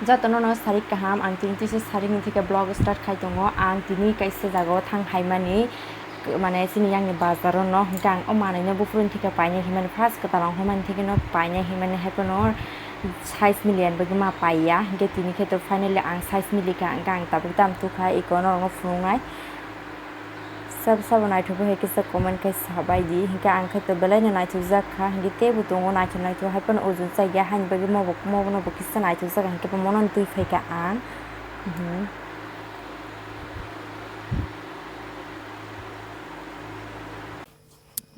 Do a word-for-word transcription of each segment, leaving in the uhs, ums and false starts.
Jotono no sarik kaham, ang tini tisa sarik ni theke vlog start khai tongo. Ang tini kaisa jaga o thang hai mani, mane chini yang ni bazar o no, hingke ang o manwi no buphuru ni theke painai himani, first kwtal ang himani theke no painai himani, hai phano size mili ani bagwi ma paiya, hingke tini khe to finally ang size mili kha, hingke ang tabuk tam tu kha, iko norok no phunuk nai. Sabo sabo naithok bo hai kisa comment khai sa bai di, hingke ang khe to belai no naithok jak kha, hingke teibo tongo naithok naithok, hai phano ujun chaya, haini bagwi mobo, mobo no bo kisa naithok jak, hingke bo mono twi phai kha ang. Mhm.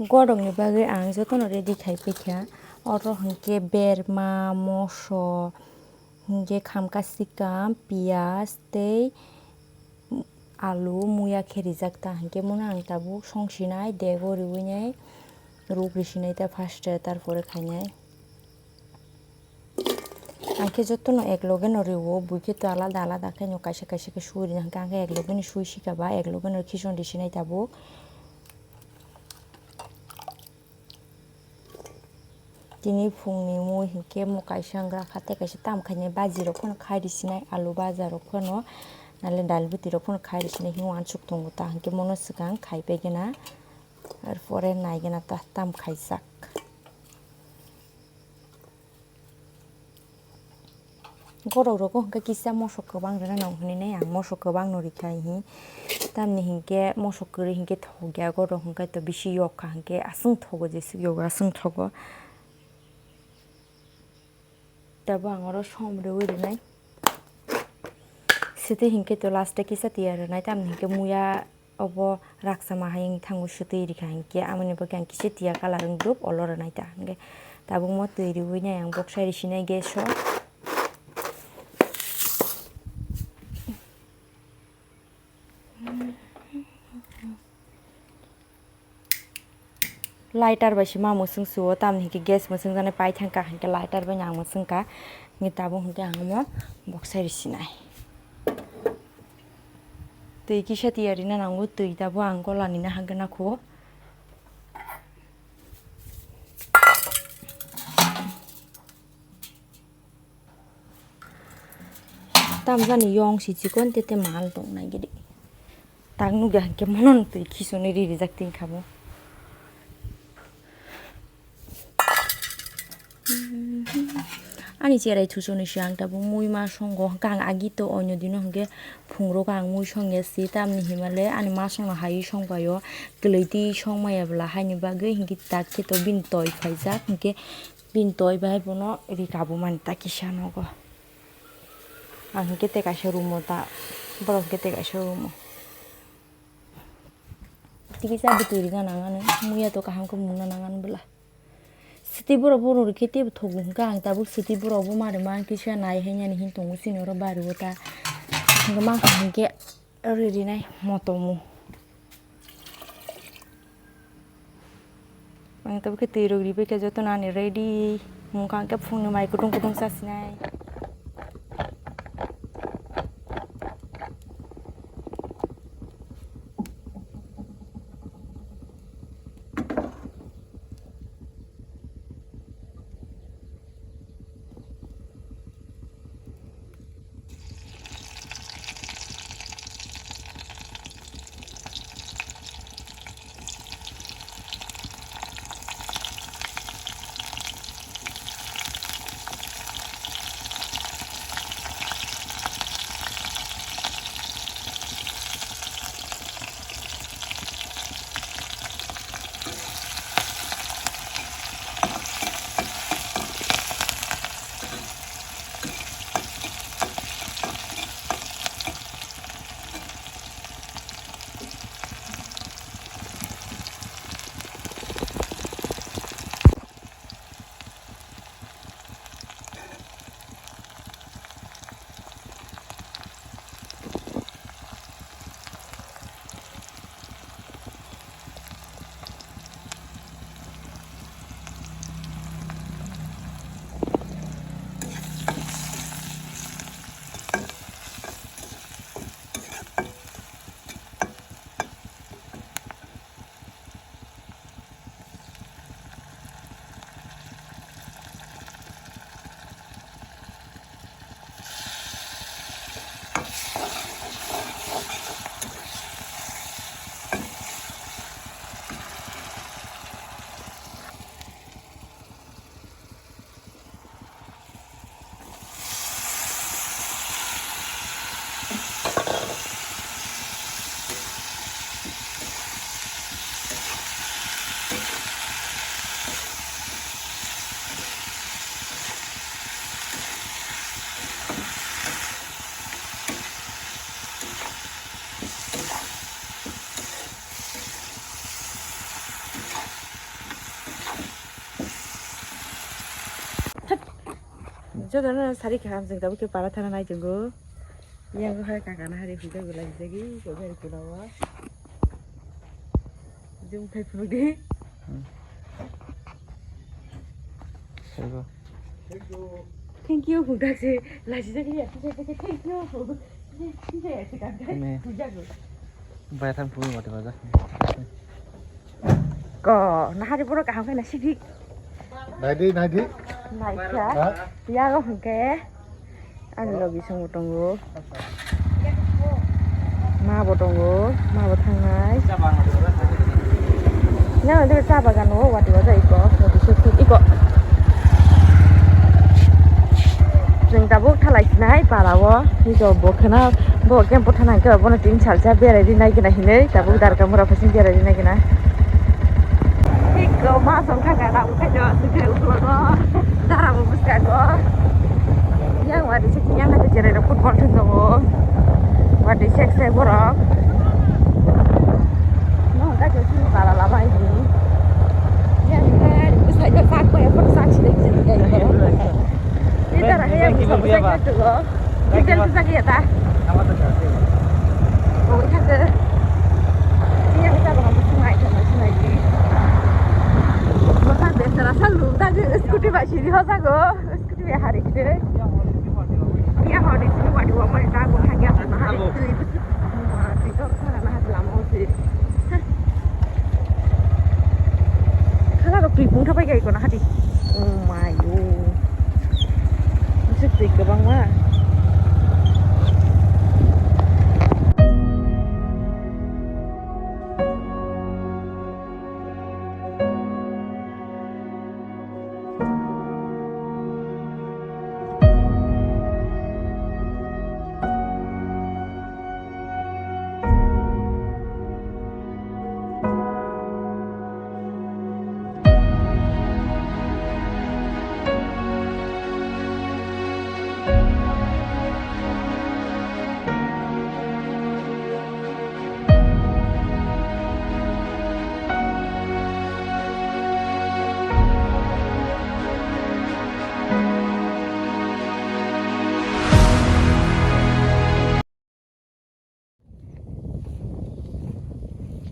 Gorokni bagwi ang jotono ready khai paikha. Oro hwnkhe berma, moso, hwnkhe kham capsicum, piyaj tei alu muya khe rijak ta, hwnkhe bono ang tabuk song sinai, dego riwinai, ruk risinai ta first, tarpore khainai. Ang khe jotono ek loge no riwo, bui khe to alada alada khe no kaisa kaisa khe sui rina, hwnkhe ang khe ek loge no sui sika ba, ek loge no khison risinai tabuk. Tini phungni mui hinkhe mo kaisa wngkha tei kaisa tam khainai baji rok phano khai risinai alu baja rok phano nale dal bwtwi rok phano khai risinai hinwi uansuk tongo ta hinkhe mono swkang khai paigena arpore naigena ta tam khaijak. Gorok rogo hwnkhe kisa moso kwbang rwna nang hwnwi nai ang moso kwbang no rikha hi. Tamni hinkhe moso kwrwi hinkhe thokya gorok hwnkhe to bisi yok kha hinkhe aswng thogo jeswk yogo aswng thogo. Tabo ang oro som rwui rwnai. Sitwi hinkhe to last o kisa tiyar rwnai tamni hinkhe muya. Obo raksa ma hai wng thango swtwi rikha hinkhe, amoni bagwi ang kisa tiya colour wng dub olo rwnai ta hinkhe tabukmo twi riui nai ang boksa risinai gas o. Lighter bai se ma mwswng suo, tamni hinkhe gas mwswng jani pai thangkha, hinkhe lighter bai ang mwswngkha, hinkhe tabuk hinkhe ang omo boksa risinai. Twi kisa tiyar rina nango, twi tabuk ang gola nina hangkhe nakho. Tamjani yong si chikon tete mal tong nai gidi. Tak nugya hingke mono twi khisoni ri rijak tin kha bo. Ani cherai thusoni se ang tabuk mui ma songo hingke ang agi to onyo dino hingke phungrok ang mui songya si tamni himale ani ma songno hai songpaio kwlwi twi songmaya bwla haini bagwi hingke tak khe to bini toi phaijak hingke. Bini toi bai bono ri kabumani ta kisa nogo. Ang hingke tei kaisa rumo ta, borok hingke tei kaisa rumo. Tikisa bwtwi rina nangani, muya to kaham khe mungna nangani bwla. Swtwi borok bono rikhe teibo thogo hwnkhe ang tabuk swtwi borok bo mari man kisa nai hainani hin tongo chini oro bari o ta. Hwnkhe mankha hwnkhe. Ri rinai motomu. Ang tabuk khe twi rok ribai khe jotono ani ready. Mungkha hwnkhe phungni mai kutung kutung chasinai. Jotono sari kaham, chwng tabuk khe para thana nai tongo. Yang hai kaka na hari hujak belai jagi, jogai kulawa. Jum khai phunuk di. Hmm. Saigo. Thank you, phunuk dak se, laji jagi ya, thank you. Bai thang phunuk mati baja. Ko, nahari borok kaham khe naisidi. Naidi, naidi. Naikha. Ha? Yago hwnkhe ani logi songbo tongo. Ma bo tongo, ma bo thangnai. Yang de cha bagan o wati wajak iko, wati suk suk iko. Chwng tabuk thalai sinai para o, nijo bo kheno bo kempo thana hwnkhe bono tin salsa berai rinai gina hinwi tabuk darka mura phasing berai rinai gina. Iko ma song kha ga tabuk khajo aswk khe uklogo dara bo bwskango. Yang wadi se yang khe cherai rok football thung tongo. Wadi sek sek borok. No ga jo sini pala lama ini. Yang khe bwsai khe sak bai photo sak sini sini. Ni dara he yang bisa bisa gitu loh. Kita bisa kita. Oh, kita ke. Ini yang kita bakal bisa naik sama sini. Maka biasa rasa lu tadi scooty masih di hotel go. Scooty ya hari itu. Iya hari itu waktu apa itu aku hanya pernah hari itu. Wah, itu sana lama sih. Khala rok twi pung thapai kai kono hati. Oh my god. Masuk twi kwbangma.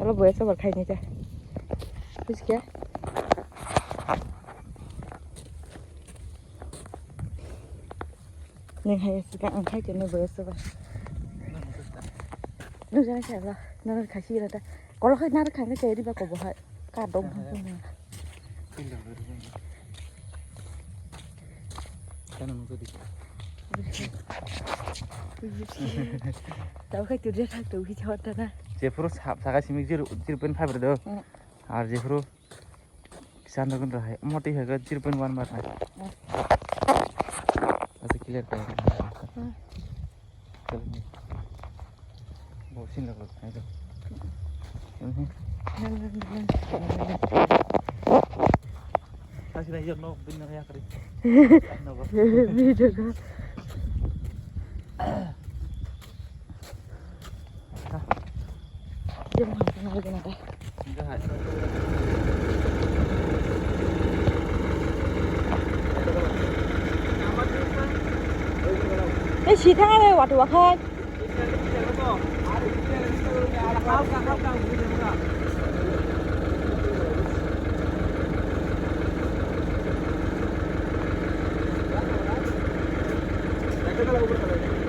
Chalo, voice over khaini ta. Bujiya? Neng hai sika ang khai kene voice over. Nung jana khala, nang khai sira ta. Kolo khai nar khai na keri ba ko bo hai. Ka dong ha ko na. Tao khai tu dia thak tu hi chawta na. Jephuru sap saka simi zero, zero point five re do. Mm. Ar jephuru kisa nang gun hai. Moti hai ga zero point one bar hai. Mm. Asa clear ka. Mm. Bo sin lo ko, ayo. Kasi na iyo no, bin na ya kari. Video ko. Jom ha, na lagi na ta. Eh, si thang ada waktu wakai.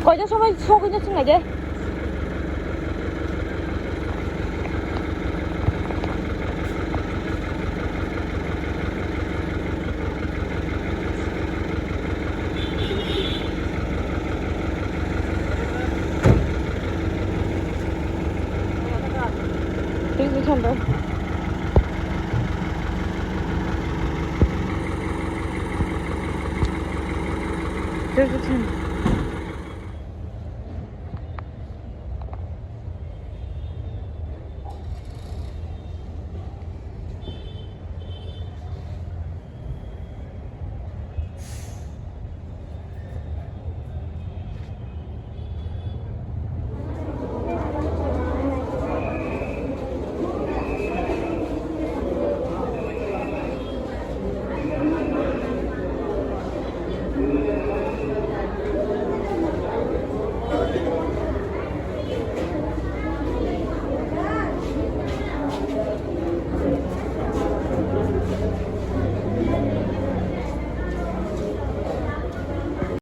Koyta somoi sogwino chwng naide. Thank you, Chandra. Thank you, Chandra.